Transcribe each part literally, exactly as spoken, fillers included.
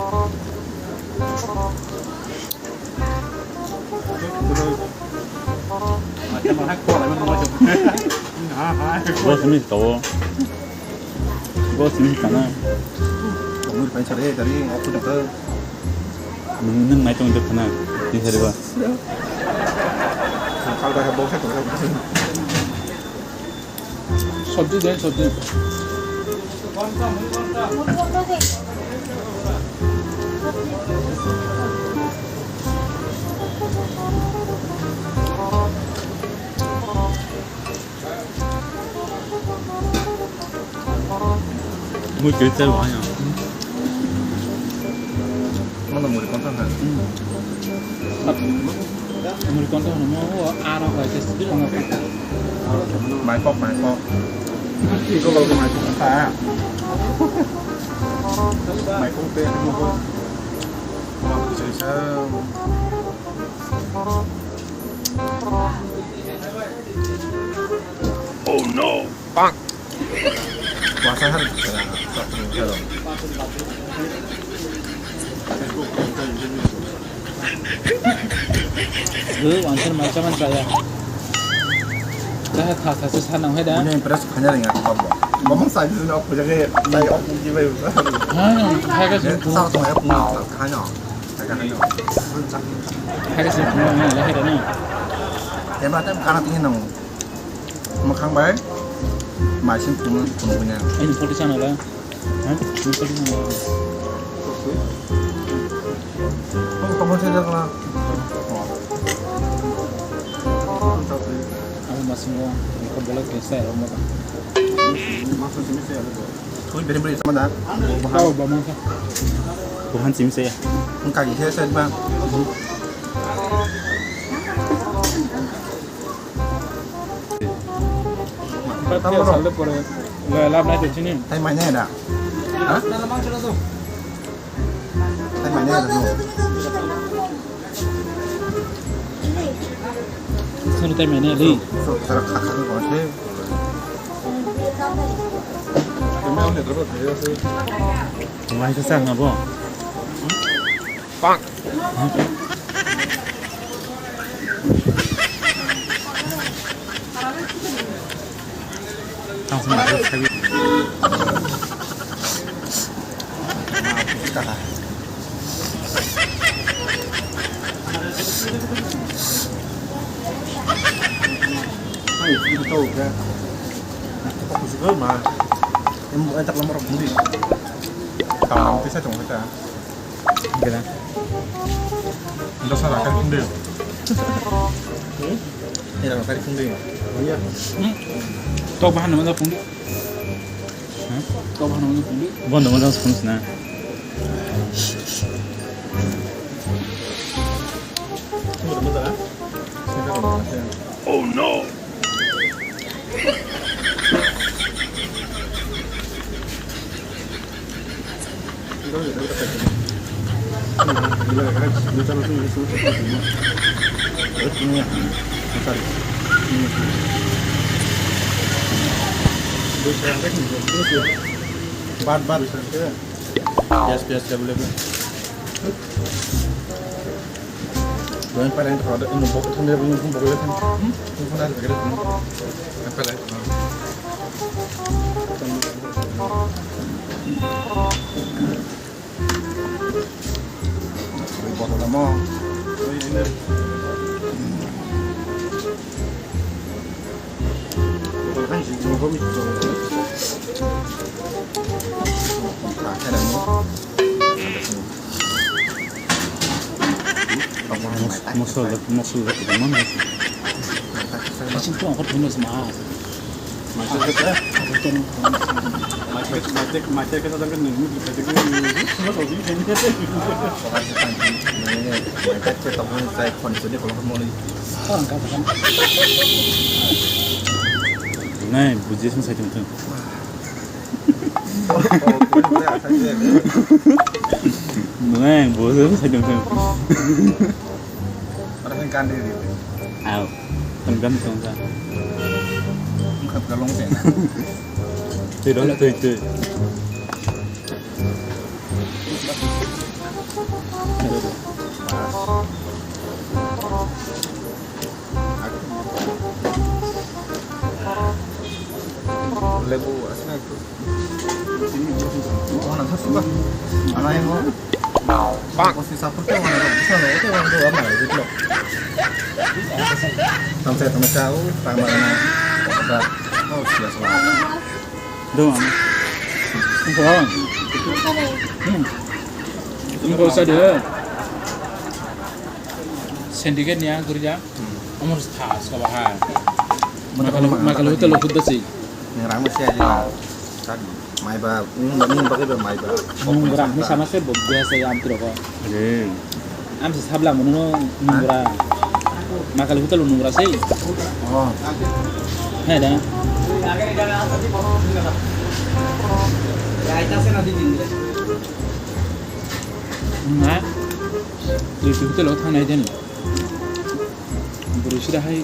Dos minute tongo. Dos minute kana. Nwng, nwng nai tong jak khana. Di hari ba. Sabji de, sabji. Mui kiri tel wahai ang. Mana muri kontang ha? Muri kontang no mo aro hai ke sidi kono kata. Mai kok, mai kok. Iko lo mai kok ta. Mai kok te mo ko. Mau bisa. Oh no! Bang! Wasa har. Gw, wansar mai chaman chaya. Dah tha tha se sanang hai da. Ini impress khanya ringa apa bo. Ngomong saja sini aku jaga saya aku jibai. Ha, hai ka sini. Sa to ya pun khanya. Hai ka sini pun hai da ni. Tema tem kana tingin nang. Mwkhang bai mai sing phunukgwi nai. Ini photo channel ha? Ha? Ini photo channel. Tong tong se jak na. Abo masingo ko bolai ke sai ro mo. Twi beri beri sama da. Tau ba mo. Buhan sim se. Engka gi se sai ba. Tamo rok. Lab nai de chini. Tai mai nai da. Ha? Tai mai nai da no. Sunu tai mai nai li. So, sara kha kha ko se. Mai sa sa na bo. Bang. Tang sama sabi. Ai, ini tahu ya. Aku suka mah. Em, ajak lamar aku sendiri. Kalau nanti saya cuma kita. Gana. Anda salah kan sendiri. Ira kari phung de. Iya. Tok bahan nama phung de. Tok bahan nama phung de. Bon nama phung sna. Oh no. Bat bat. Yes, yes, available. Doin paling terhadap ini bok itu dia punya pun bok itu kan. Hmm? Pun ada begitu. Apa lagi? Botol mo. Botol kan sih, mau kopi. Ada sini. Mos-, mosola, mosola kita mana sih? Macam tu angkot minus mah. Macam tu apa? Macam, macam, macam kita jangan nunggu di macam ni. Semua tahu ni. Orang kita ni, macam kita pun saya konsumsi kalau mau ni. Orang kata kan. Nai, buji sung saya tengok. Neng, bosan saya dong. Orang yang kan diri. Ayo, tenggan tenggan. Bukan kalau ngomong. Tidak, tidak, tidak. Lebu asli itu. Mana sih, Bang? Mana yang mau? Posisi apa tuh? Mana tuh? Bisa loh, itu orang tuh apa ya? Gitu loh. Tang saya temen jauh, tang mana? Udah. Oh, sudah selesai. Doang. Doang. Hmm. Ini gak usah deh. Syndicate ni ang kerja. Hmm. Umur setahun sekolah ha. Makalu, makalu hotel lo khud basi. Ni rang basi aja. Tadi. Maiba, nung ba, nung bagwi ba maiba. Nungra, ni sama se bo biasa ya amtiro ko. Re. Am se sabla mono nungra. Makali hotel nungra sei. Oh. Hai da. Na. Di hotel o thangnai den. Buru sida hai.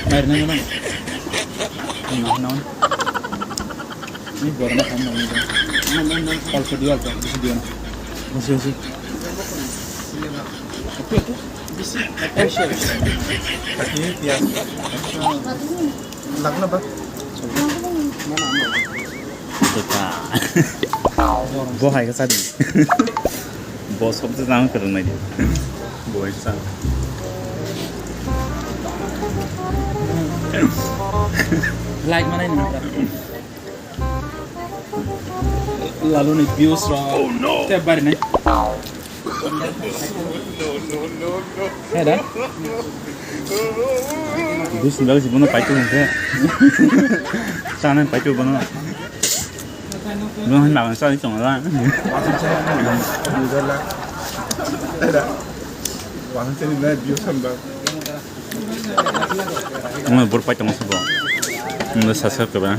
Mair nang nang. Nang nang. Ini buat anak kamu nang nang. Nang nang nang. Kalau video apa? Bisa dia. Masih masih. Oke oke. Bisa. Oke sure. Kaki tiang. Lagna ba? Mana ama? Bo hai ka sadi. Bo sob je jang kwrwng nai di. Bo hai sa. Like manai nang. Lalu ni views ro. Oh no. Te bari nai. Heda? Bus ni bagwi si bono paitu hwnkhe. Chana paitu bono. Bono hwnba ang chani chongo la. Heda? Wahan chani na biyo samba. Omo bor pai tongma se bo. Omo subscribe kaiba.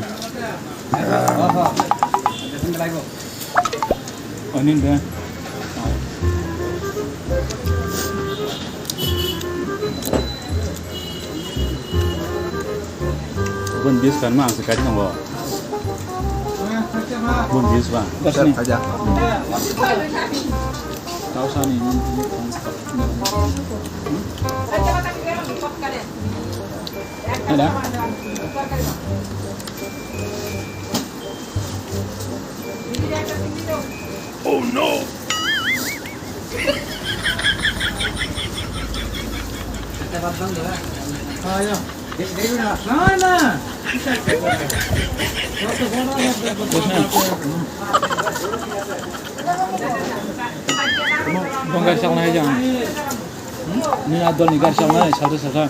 Onin de. Bun bis kan ma ang se kari tongo. Bun bis ba. Dasni. Aja. Tau sani. Ada. Oh no! Bongkar saknai jang. Ni adol ni gar saknai, salsa salsa.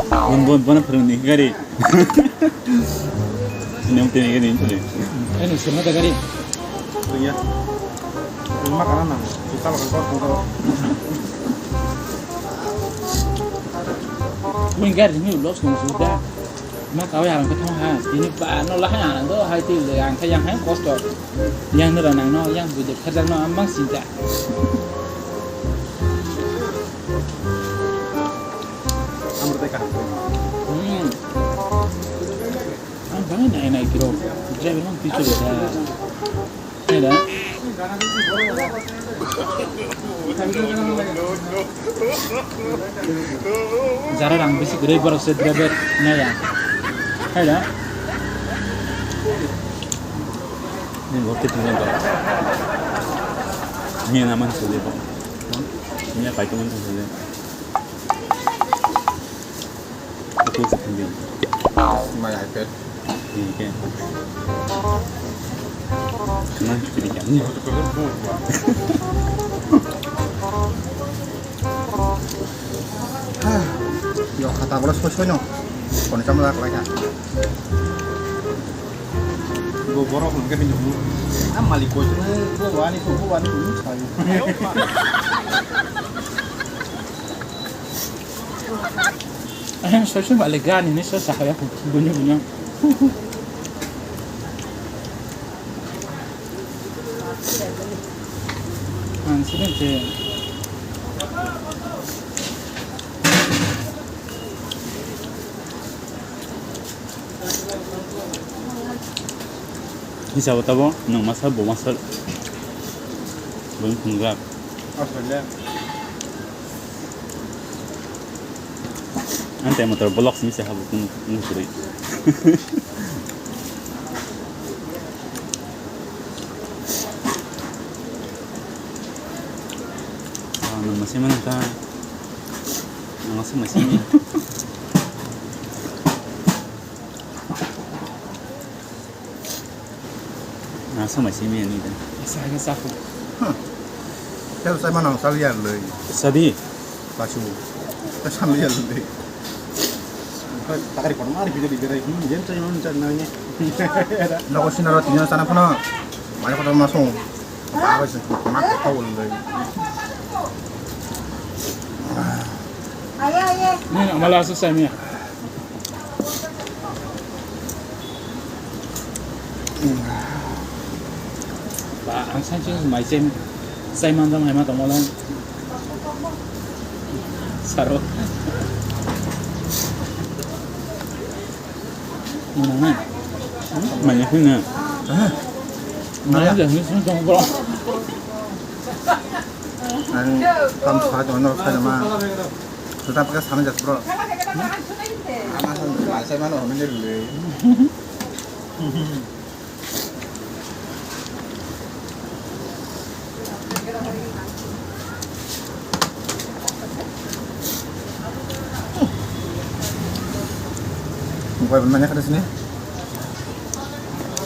Bon, bon, bon, phwrwngni gari. Sini ang tini gari ini. Ini semua ada gari. Iya. Rumah kanan nang. Kita makan kau tunggu. Ini gari ini los nang sudah. Ma kawi ang khe thong ha, tini ba no la ha ang do hai ti le ang khe yang hai kosto. Yang no ra nang no, yang bu de khajar no amang sinta. Amro te ka. Hmm. Ang bang nai nai kiro. Driver mang pichu da. Heda. Jara rang bisi gurui borok se driver naya. Heda. Ni borok te tinggal. Ni naman suli. Ni kaitu man suli. Aku sepindi. My iPad. Ini kan. Cuman curiga ni. Yo kata bola soi soi no. Kono chama dak lai ka. Bo borok hwn khe bini hwn. A malik koi sunu bo wani ko bo wani ko sai. Ayang soi soi balik gani ni soi sakaya bunyi bunyi. Ang sini je. Sabo tabo nwng masa bo masa. Bo phunukjak. Ang tei motor vlog simi se habo kung kung kwrwi. Ah, nwng masa mano ta. Nwng masa masa. Aswk mai simi ani da. Sa ga sa ko. Huh. Khe sai mano, sa liya lei. Sadi. Pasu. Sa liya lei. Takari kono mari video di berai. Hmm, jen sai mano, sai nanya. Nogo sinaro tinyo sana kono. Mai kono masung. Apa sih? Mat kau lei. Ayo, ayo. Ni, amala aswk sai ni. Ba, ang sansing mai chem, sai manjang hai ma tongmo lang. Saro. Mana na? Mana sih na? Mana dah ni sung tong bro. Ang tam sa jono sa ma. Sudah pakai sana jas bro. Ama sa ma sai mano home ni le. Bukan mana kada sini?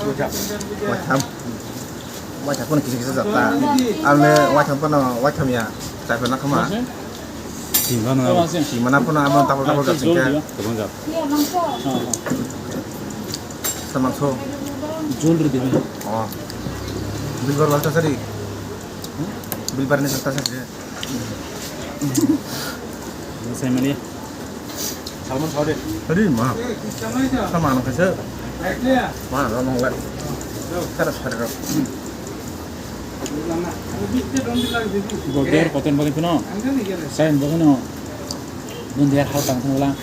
Wajam. Wajam pun kisi kisi jata. Ame wajam pun wajam ya. Tapi nak kemana? Simano. Simana pun abang tapal tapal jat singke. Tabang jat. Samangso. Jol ri dini. Oh. Bilbar wal tasari. Bilbar ni tasari. Saya mani. Salman sore. Tadi ma. Sama anu kese. Ma anu nong le. Kada sare ro. Bo der koten bali kuno. Sain bo kuno. Dun der hal tang thang la.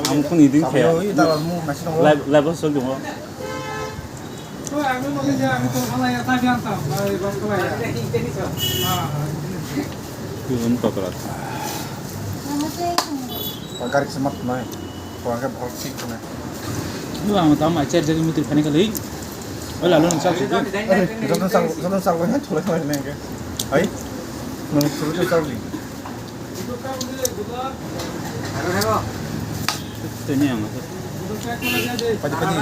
Ang khuni din khe. Live, live o sol dong. Tuzum tokra. Pagari semat nai. Pagari bhal sik nai. Lu ang tam ai cer jadi mutir khani kali. Oi lalu nang sal sik. Joto sal, joto sal ko hai thulai thulai nai ke. Hai. Nang thulai thulai sal sik. Tini ang. Padi padi.